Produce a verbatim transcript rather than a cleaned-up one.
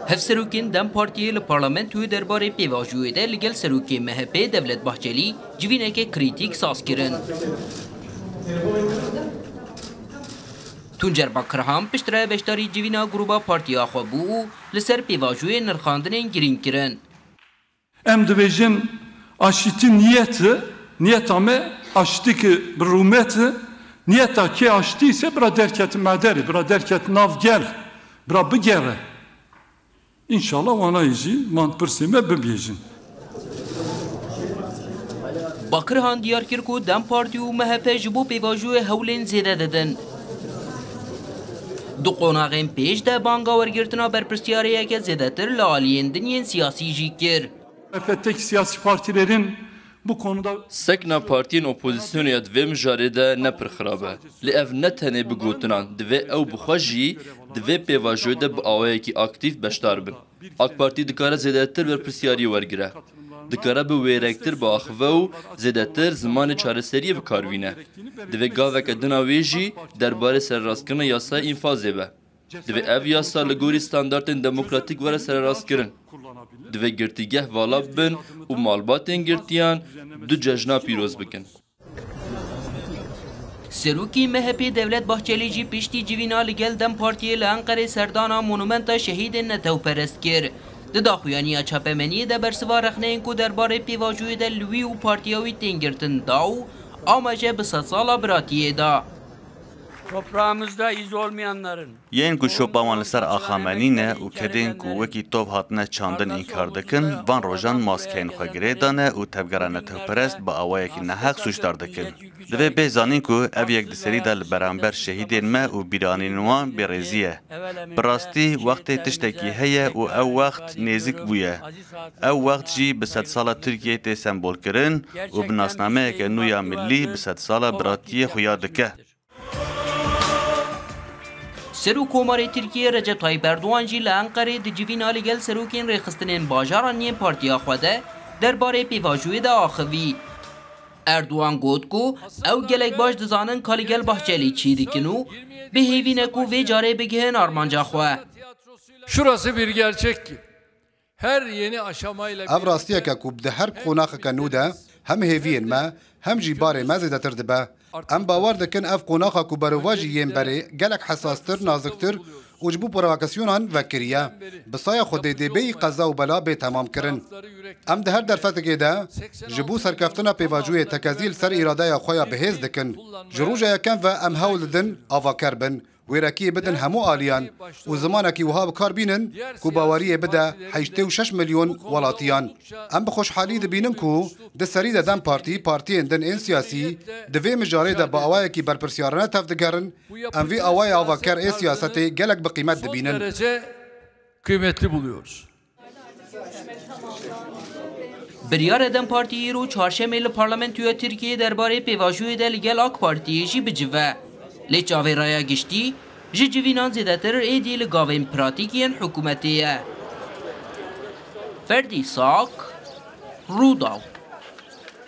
Hevserokên DEM Partiyê li parlamentoyê derbarê pêvajoyê de li gel serokê M H P Devlet Bahçelî civîneke krîtîk saz kirin. Tuncer Bakirhan piştre beşdarî civîna grûba partiya xwe bû û li ser pêvajoyê nirxandinên girîng kirin. Em dibêjin aşitî niyet e, niyeta me aşitî ki bi rûmet e, niyeta kê aşitî ise bira derket me derê, bira derket nav gel, bira bigere. Înşallah wana yê jî van pirsê me bibêjin. Bakirhan diyar kir ku DEM Partî û M H P ji bo pêvajoyê hewlên zêde didin. Di qonaxên pêş de banga wergirtina berpirsiyariyeke zêdetir li aliyên din yên siyasî jî kir. Elbette ki siyasi partilerin bu konuda Sekna partiyên opozisyonê ya di vê mijarê de ne pir xirab e. Lê ev ne tenê bi gotinan, divê ew bi xwe jî di vê pêvajoyê de bi awayekî aktîf beşdar bin. AK Partî dikare zêdetir berpirsiyariyê wergire. Dikare bi wêrektir biaxive û zêdetir zimanê çareseriyê bi kar bîne. Divê gaveke din a wê jî derbarê sererastkirina yasayê înfazê be. Divê ev yasa li gorî standartên demokratîk were sererastkirin. Divê girtîgeh vala bibin û malbatên girtiyan du cejna pîroz bikin. Serokê M H P Devlet Bahçelî jî piştî civîna li gel DEM Partiyê li Enqerê serdana monumenta şehîdên netewperest kir. Di daxuyaniya çapemeniyê de bersiva rexneyên ku derbarê pêvajoyê de li wî û partiya wî tên girtin da û amaje bi sedsala biratiyê da. Toprağımızda iz olmayanların Yên ku şopa wan li ser axa me nîne û kedên ku wekî top hatine çandin înkar dikin, van rojan maskeyên xwe girê dane û tevgera netewperest bi awayekî neheq sûcdar dikin. Divê bê zanîn ku ev yek di serî de li beramber şehîdên me û bîranînên wan bêrêzî ye. Bi rastî wextê tiştekî heye û ew wext nêzik bûye. Ew wext jî bi sedsala Tirkiyeyê tê sembolkirin û bi nasnameyeke nû ya millî bi sedsala biratiyê xuya dike. Serokkomarê Tirkiyê Recep Tayyip Erdogan jî li Enqerê di civîna li gel serokên rêxistinên bajaran yên partiya xwe de derbarê pêvajoyê de axivî. Erdogan got ku ew gelek baş dizanin ka li gel Bahçelî çî dikin û bi hêvî ne ku vê carê bigihin armanca xwe. Şurası bir gerçek ki her yeni aşamayla Ev rastiyeke ku di her qonaxeke nû de hem hêviyên me hem jî barê me zêdetir dibe. Em bawer dikin ev qonaxa ku berovajî yên berê gelek hesastir, naziktir û ji bo provokasyonan vekiriye. Bi saya Xwedê dê bêyî qeza û bela bê temamkirin. Em di her derfetekê de ji bo serkeftina pêvajoyê tekezî li ser îradeya xwe ya bihêz dikin. Ji roja yekem ve em hewl didin avaker bin. Wêrekiyê bidin hemû aliyan û zimanekî wiha bi kar bînin ku baweriyê bide heştê û şeş milyon welatiyan. Em bi xweşhalî dibînin ku di serî de DEM Partî, partiyên din ên siyasî di vê mijarê de bi awayekî berpirsyarane tevdigerin. Em vî awayê avaker ê siyasetê gelek bi qîmet dibînin. Derece kıymetli buluyoruz. Biryar e DEM Partî îro çarşemê li Parlamentoya Tirkiyeyê derbarê pêvajoyê de li gel AK Partiyê jî bicive. Lê çavê raya giştî ji civînan zêdetir êdî li gavên pratîk yên hikûmetê ye. Ferdî Sak, Rûdaw.